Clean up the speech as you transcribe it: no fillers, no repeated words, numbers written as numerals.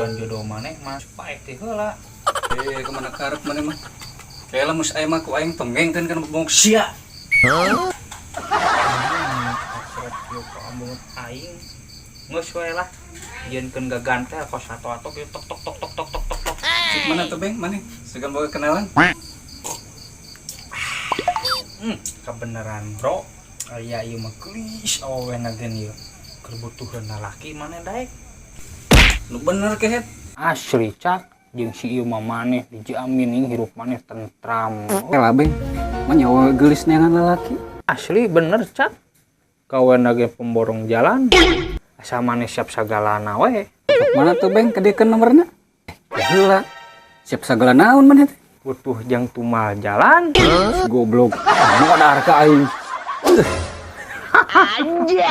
Bukan jodoh maneh mah paeh teh heula. Eh, kemana karep maneh mah? Kayak mus aing mah ku aing tonggengkeun kana bongok sia. Hasrat ieu ka ambeungeut aing. Geus we lah. Jieunkeun gagantel kos ato-ato kieu tok tok tok tok tok tok tok tok. Cik mana tuh, Beng? Maneh? Sugan boga kenalan? Kebenaran, bro. Aya ieu mah geulis awewena gen ieu. Keur butuheun lalaki maneh daek. Nu bener kehet. Asli, Cak, jeung si ieu mah maneh dijamin nih hirup maneh tentram. Lah, Beng. Mah nyawa geulis neangan lalaki. Asli bener, Cak. Kawen ge pemborong jalan. Asa maneh siap sagalana we. Mana tuh, Beng? Kediekeun nomorna? Eh, heula. Siap sagala naon maneh teh? Butuh jang tumal jalan. Goblok. Mau ada harga aing. Anjay.